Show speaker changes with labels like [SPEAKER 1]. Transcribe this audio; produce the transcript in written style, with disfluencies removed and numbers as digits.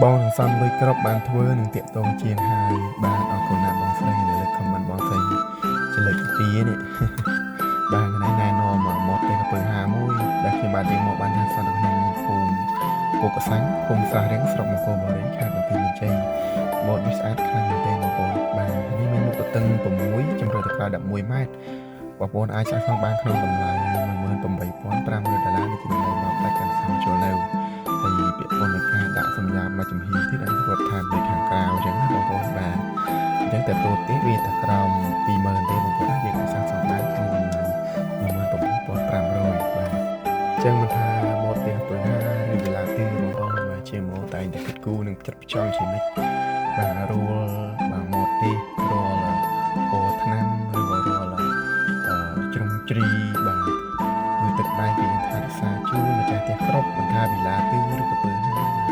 [SPEAKER 1] បងនឹងសំលុយក្របបានធ្វើនឹងតាក់ទងជាងហើយបាទអរគុណណាស់បងស្រីនៅលើ comment បងស្រីជាលើកទី2នេះបាទថ្ងៃណែនាំម៉ូតទេកពើ51ដែលខ្ញុំបាទយើងមកបានថាសន្តិក្នុងភូមិពោកសាំងឃុំស្រះរៀងស្រុកមង្គលបុរីខេត្តបន្ទាយមានជ័យម៉ូតនេះស្អាតខ្លាំងមែនទែនបងប្អូនបាទនេះមានមុខទទឹង6ជម្រៅទៅក្រោយ11ម៉ែត្របងប្អូនអាចសាងសង់បានក្នុងតម្លៃ18500ដុល្លារនេះជាតម្លៃមកផ្ដាច់កាន់សង់ចូលនៅហើយពាក់ព័ន្ធនឹងការដាក់សម្យាមួយចំហៀងទៀតអានេះគាត់ថែមនៅខាងក្រៅអញ្ចឹងណាបងប្អូនបាទអញ្ចឹងតែទូទេវាតែក្រោម20000ទេបងប្អូនណាយើងអាចសាងសង់បានក្នុងតម្លៃ18500បាទអញ្ចឹងមិនថាម៉ូតផ្ទះពើហាឬវិឡាទិបងប្អូនបាទជាម៉ូតតែងតែគិតគូរនិងផ្ចិតផ្ចង់ជានិច្ចបាទរួលបាទម៉ូតទេរាល់ពណ៌ថ្នាំឬក៏រាល់អឺជ្រុងជ្រីបាទគឺទឹកដៃគឺយើងថែរក្សាជូនម្ចាស់ផ្ទះគ្រប់មិនថាវិឡាទិឬក៏ពើហាបាទ